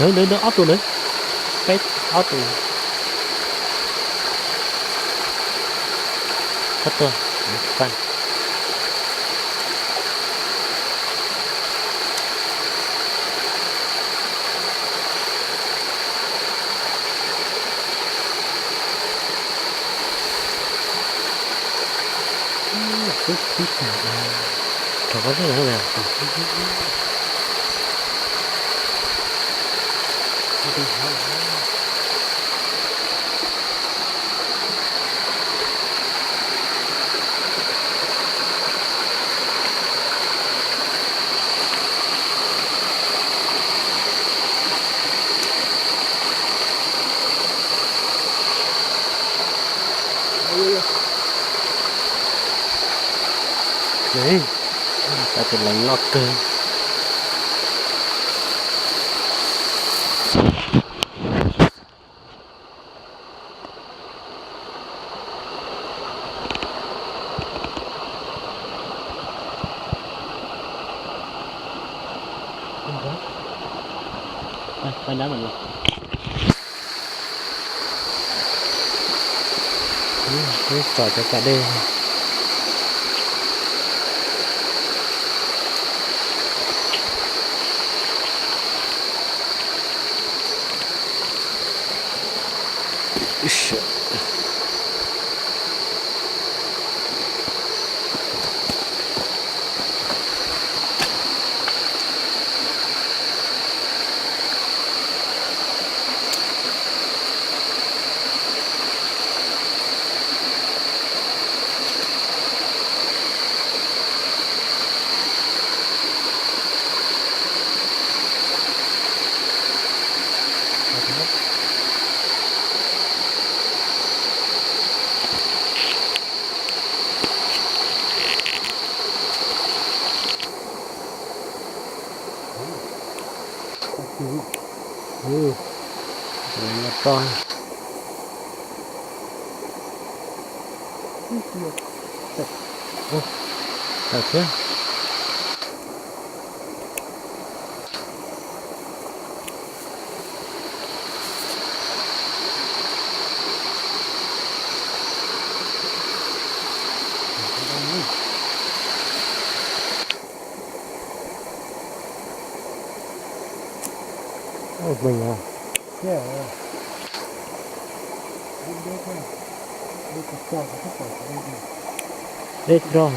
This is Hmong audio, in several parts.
Ntawd, ntawd, ntawd ob tug ntawd. Peb, ob tug. Ob tug. Pab. Ub, ub, ub, rau qab zeb na. Tab tus leev loj kawg. Tsom cov cam dej. Tawm thiab. Dej rog,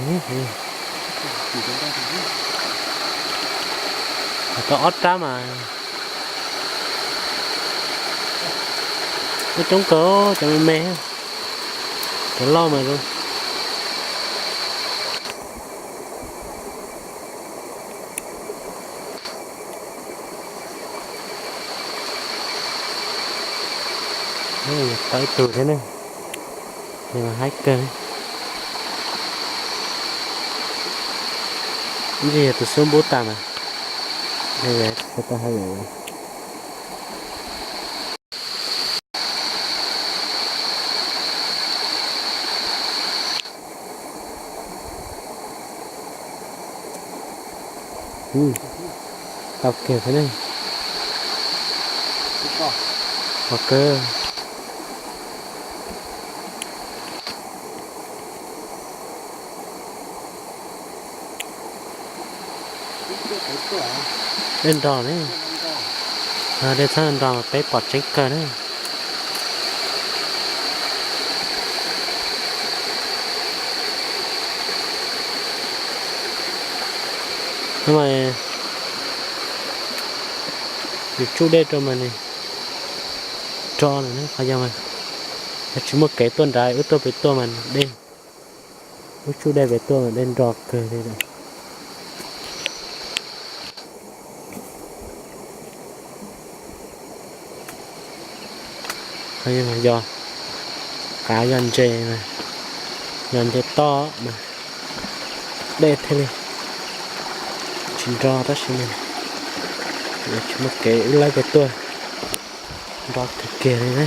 tau ob rab mas. Muaj coob kawg, cov me me, cov loj mas zoo. Tau ib tug thiab ne, nws mas haib kawg. Ntshe yog tus xub npub tas mas, tau hais lawm. Tau kiag thiab ne. Qhov kawg. Dej nrog ne. Dej txhab nrog mas peb pom tseeb kawg ne. Mas yus tsuj dej rau mas nws nrog lawm ne, qhov yog mas yog tsis muaj kev tuaj nrad wb tuaj pem tuaj mas dej, wb tsuj dej pem tuaj mas dej nrog kawg li lawm. Qhov yog qav yog ntses, yog ntses toj mas dej thiaj li tsis nrog, tab sis mas tsis muaj kev wb laib pem tuaj nrog kawg kiag li na.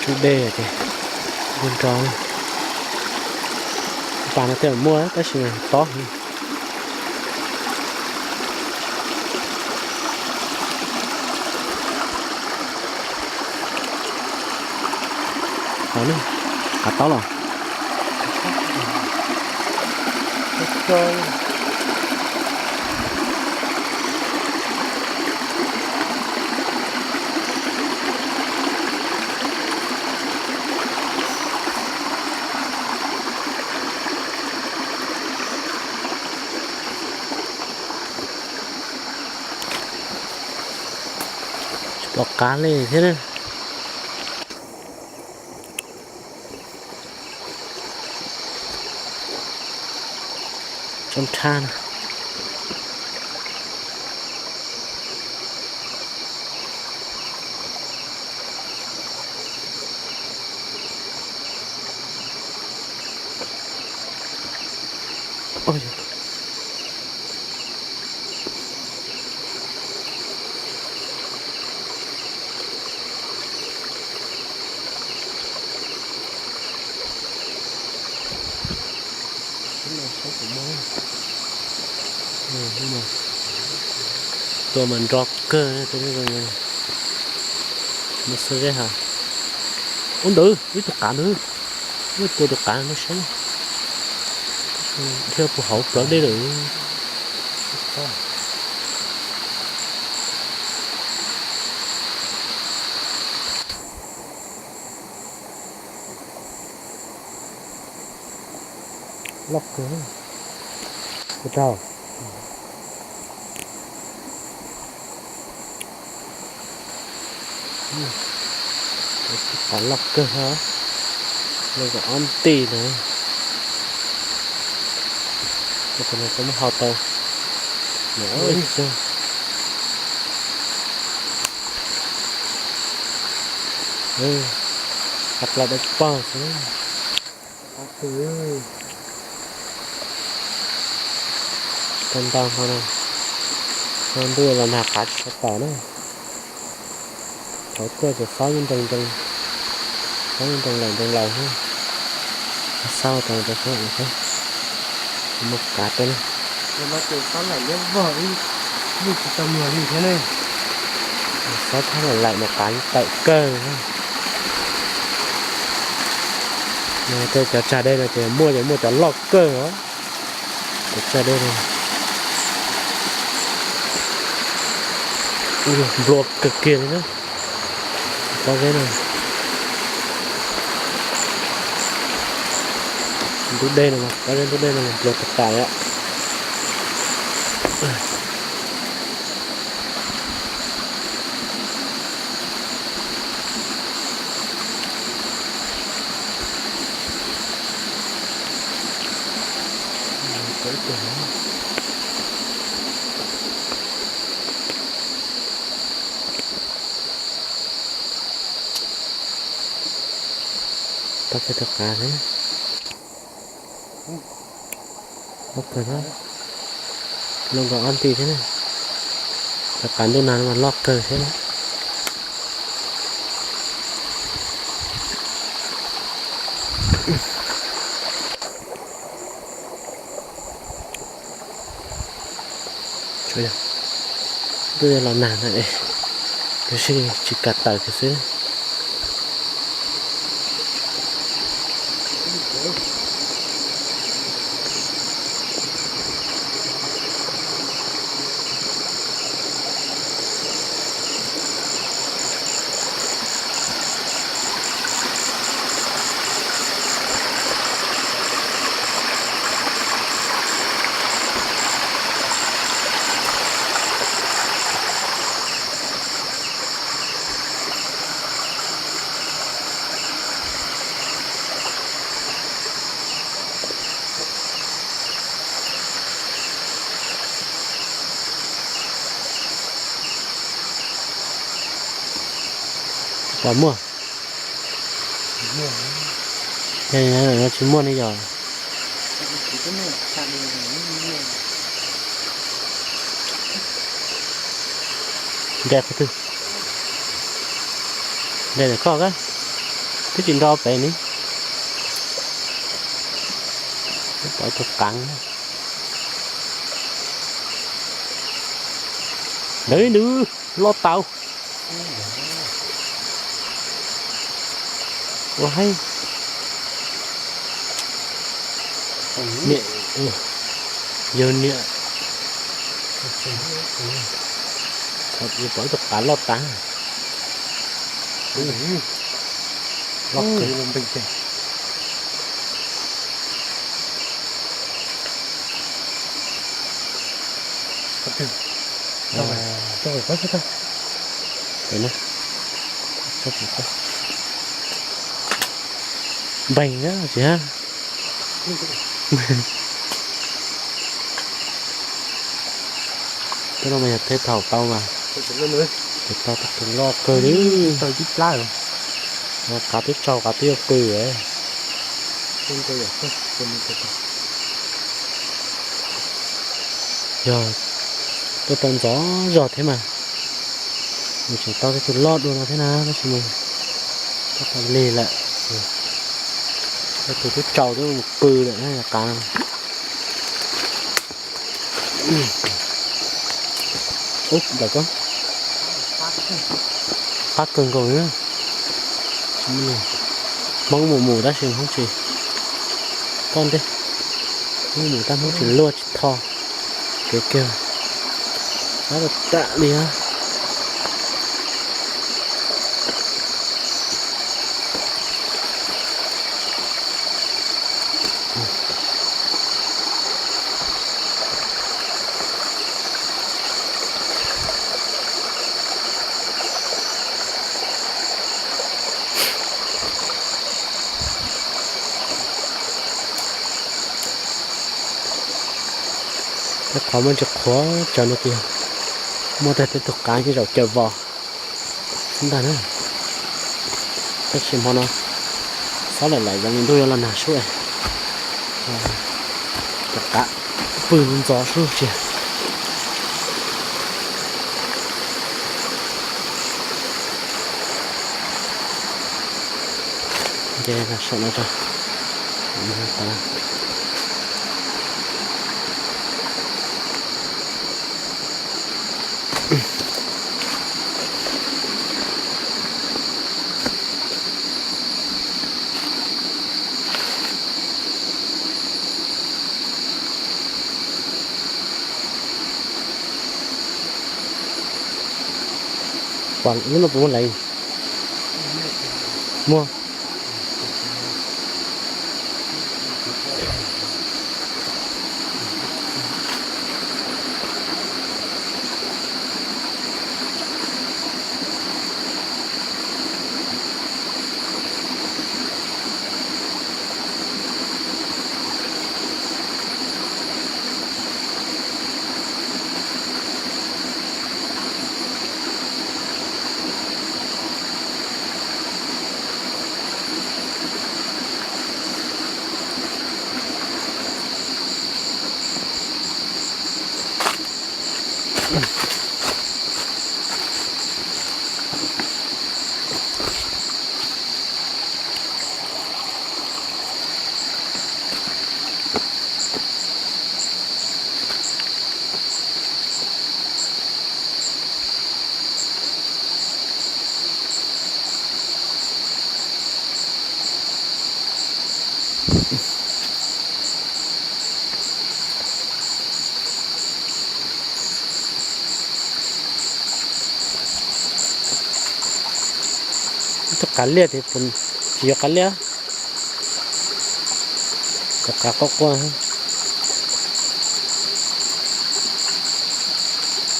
Tsuj dej ces yeej nrog. Pas no tej zaum muaj tab sis mas tob heev. Tau na, qav taub los. Tsis pom qav li thiab na. Tsob nrhab na. Tuaj mas nro kawg, muaj xab zeb ha. Ub ntawd ib tug qav ntawd, muab tua tus qav no saib, thiab puag hauv plawv dej lawm. Loj kawg, puas raug? Tus qav loj kawg, loj kom ob nti na. Tus no koj muab hau tau. Qab plaub dawb paug xwb. Tau ntau hmo no, hmo ntuj los nag qav tsis tshua tawm na. Thaum tuaj ces xob yeej nroo nroo, xob yeej nroo laus nroo laus xwb. Xob tau rau xob ua thiab, muaj qav rau na. Tus no ces xob laim liab vog ib, yeej tsis tau muag li thiab ne. Xob thaum laim mas qav tawm kawg. Tej cov tsag dej no ces muaj ces muaj cov loj kawg os. Cov tsag dej no nplua kawg kiag li na. Pob zeb no, ntug dej no, pob zeb ntug dej no nplua tas tas li. Tau kiag tus qav thiab. Loj kawg thiab, loj nkaus ob nti thiab na. Cov qav ntuj nag no mas loj kawg thiab na. Ntuj los nag na, tiam sis tsis kam tawm kiag xwb. Tsis pom muaj. Yog no tsis muaj ne yog. Nres qhov twg? Nres ntawm koj kab, twb tsis nro pem ne. Pom ib tug qeev ntawd, ntawd loj tau. Ua haib. Niam, yog niam. Pom ib tug qav loj tas. Loj kawg. Npeeg na tsis hab. Twb no mas yog tej thaum tau mas, ces tau tus loj kawg li. Qav twb tsau, qav twb yuav pw. Yog tuaj tau ntxov zog thiab mas, nws tseem tau tej tug loj dua no thiab na, tab sis mas tab tom lig lawm. Tej tug twb tsau twb mus pw lawm na yog qav no. Ub, ntawm ko qab kawg nkaus li. Hmoob mus mus tab sis Hmoob tsis, koj ntej, Hmoob mus tab Hmoob tsis luaj tsis tho, kev kiag qab tam li. Tej qhov muaj ntsis qhuav tsawv no tiag, muaj tej tug qav ces zaum caws vos xwb ntag na. Tab sis hmo no xob lawm lawm zoo li ntuj yuav los nag sub, rov qab pw ntxov sub tsis. Ces saum no tso. Lub no puas muaj leev? Muaj. Ib tug qav liaj tias tsis yog qav liaj, cov qav quaj quaj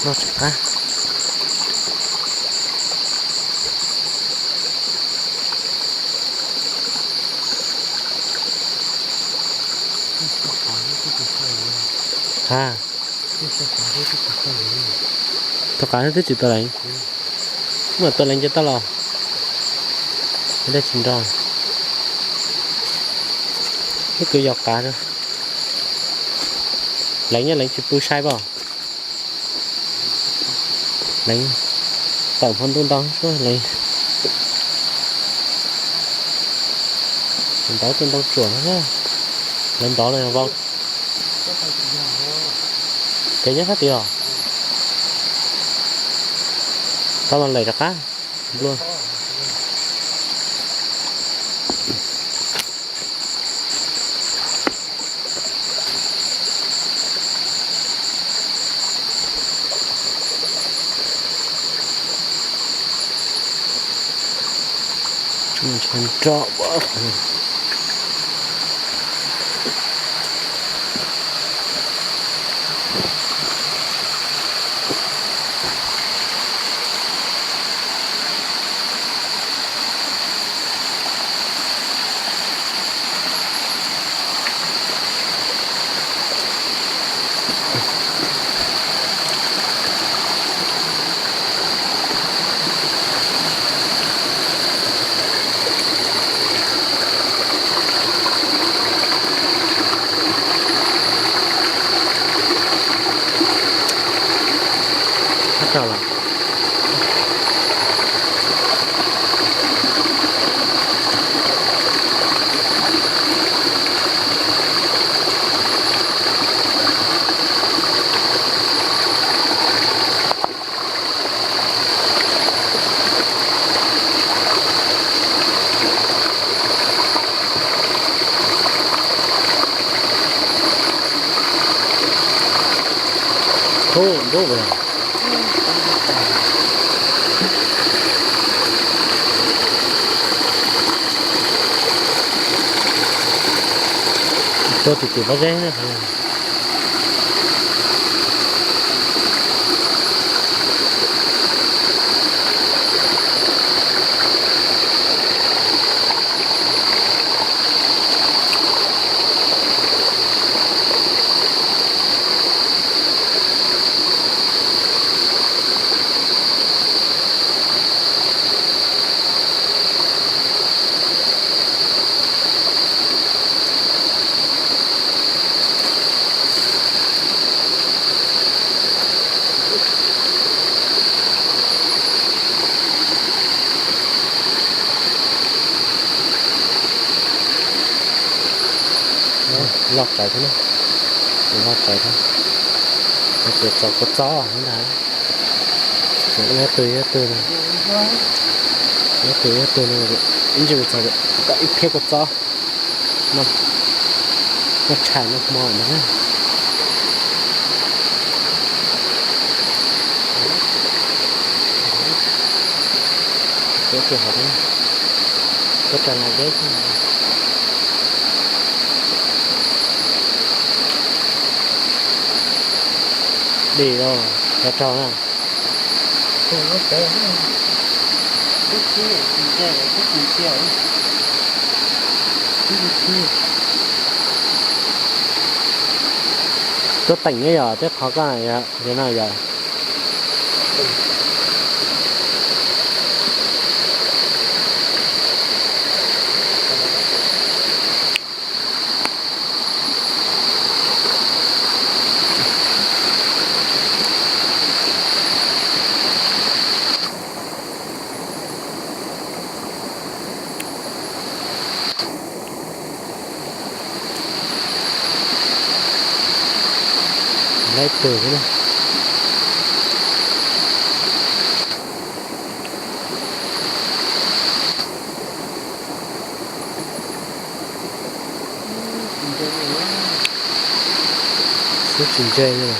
no tsis qab. Ha, tus qav twb tsis tau leev, muaj tau leev ces tau los, dej tsis nrog. Ib kwv yog qav, leev nyob leev tsis pw sai pom. Leev tawm hmo ntuj ntau suab leev. Ntov tuaj ntau tsuam no, lawv ntov los vau. Kev nyob sab tid os. Tau los lawm rov qab nplua. Ntshai nroj. Rau lawm. Hu ntuj, tuaj tim tim pob zeb na. Loj tsawv thiab na, loj tsawv thiab. Ces txaus kua txob ntag. Ces ib tug ib tug no, ib tug ib tug no, ib ntsis mus txog tau ib phiab kua txob. Noj tshais noj hmo ntag na. Peb tus hov, peb rau las zeb xwb. Dim os, rau rau na. Tuaj teem nyob yog tej qhov koj yog no yog. Laib tug thiab na. Xub tsis ntse li.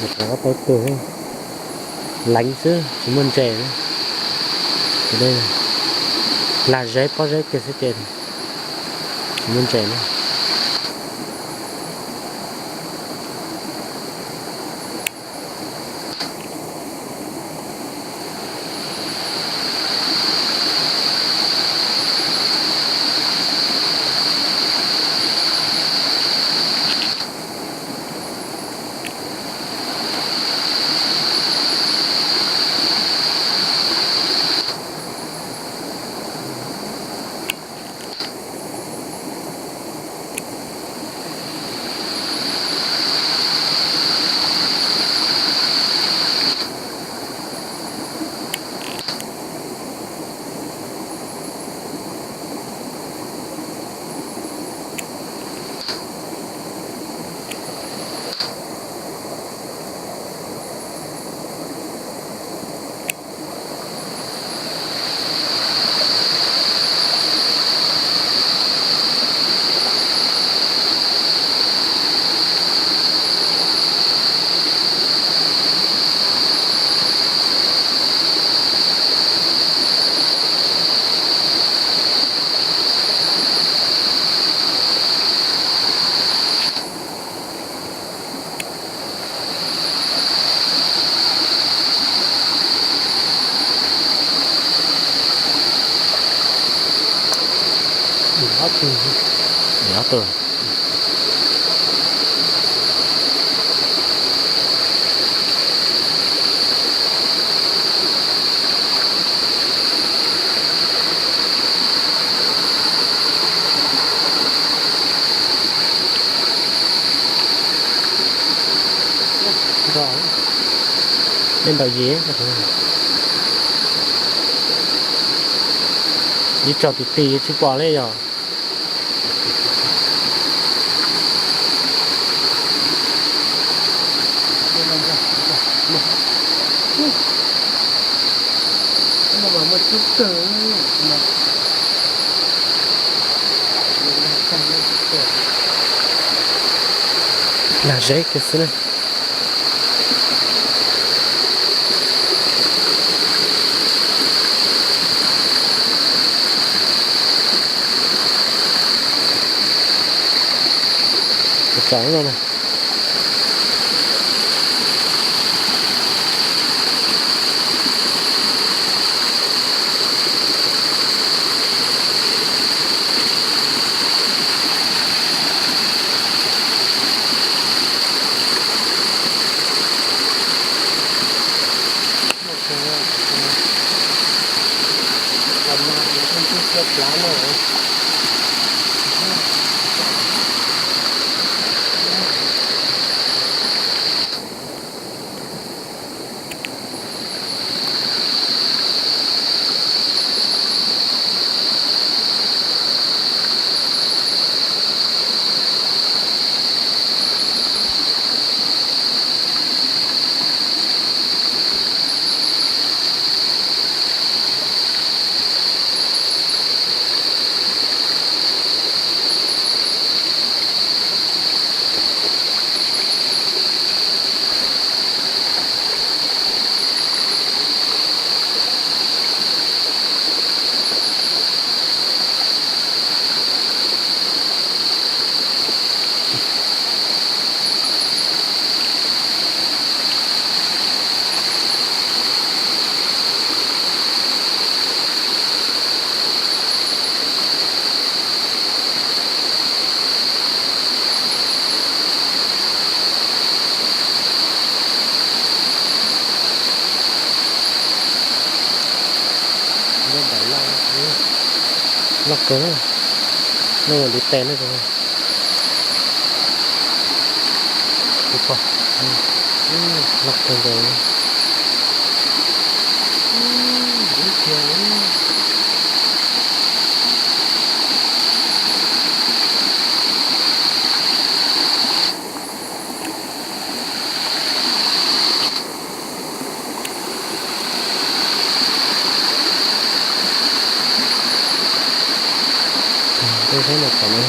Rov qab peb tug, leev xwb tsis muaj ntses na. Lag zeb pob zeb kiag xwb ces tsis muaj ntses na. Ob tug. Dej ntaus yim, ib tsoom kwv tij tsis pom li yog. Nag zeb kiag xwb na. Tsam no na. Loj kawg, loj ua ntiv tes na. Loj kawg nkaus. Tej saib no tom no.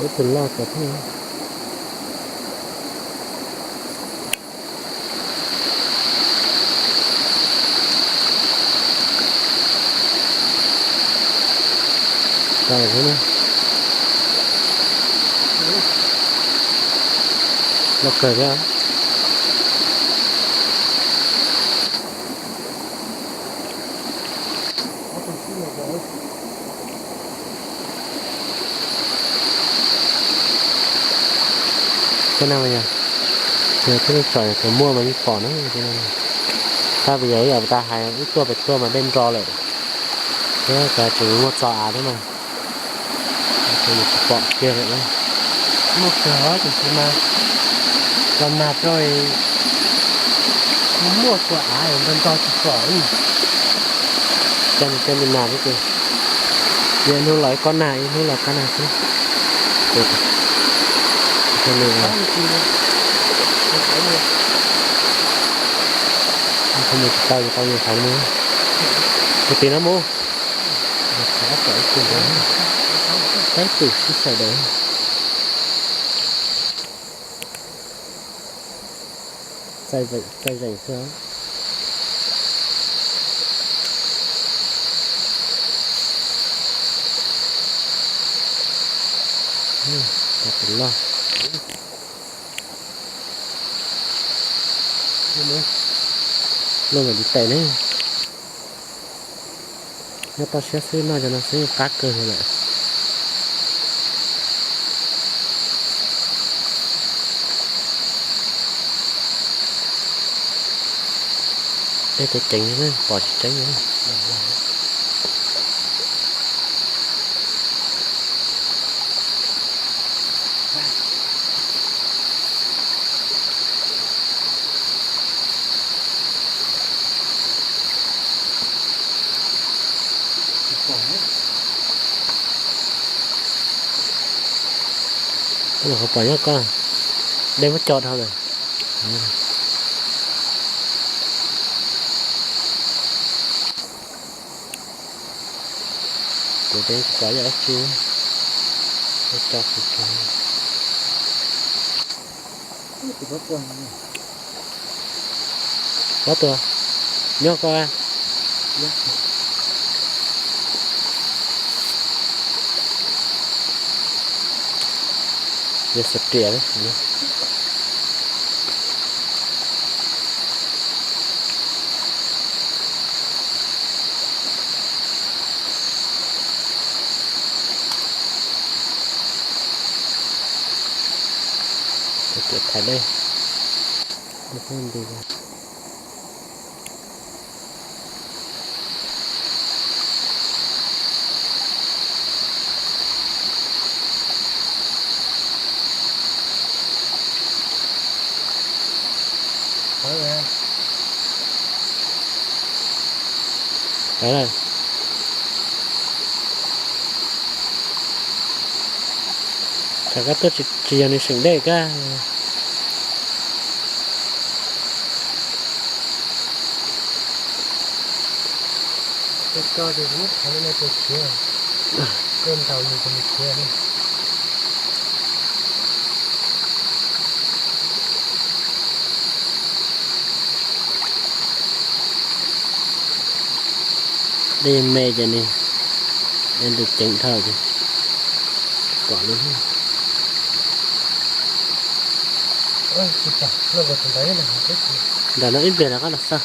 Ib tug loj kawg thiab. Tau thiab na. Loj kawg thiab. Tej no yog, yog thiaj li tsom yog tias muaj mas yeej pom na. Tab vim yog ib yam tas hais wb tuaj pem tuaj mas dej nro lawm, thiab cov tseem muaj txo av thiab mas, ces yus tsis pom kiag lawm. Muaj kawg tiam sis mas los nag rau, muaj txo av nro nro tsis pom. Coj, coj li nag xwb ces, yog ib hnub los ib kob nag, ib hnub los kob nag xwb. Mus tsis tau ces tau mus xav mus. Mus tim no mus. Peb pwm sib xyaw daws. Txaij zeem xwb. Cov tus loj. Luaj ntawm tiv tes ne. Nyob toj siab xwb noj cov no xwb qab kawg li lawm. Dej ceev ceev, pom tsis tseeb li. Qhov pom nyob koj, dej muab co dhau lawm. Kuv tsis pom yog dab tsi, co kuv tsuag. Pob tuag, nyob koj. Yog xuas riam. Riam thaiv dej. Tsam koj tuaj tsis yog nws seem dej kab. Koj tus muab thaiv no tus khiav, koj ntaus nws tus khiav. Dej me ces nws, nws ceev dhau ces tsis pom li. Nram no ib pliag los koj los xauj.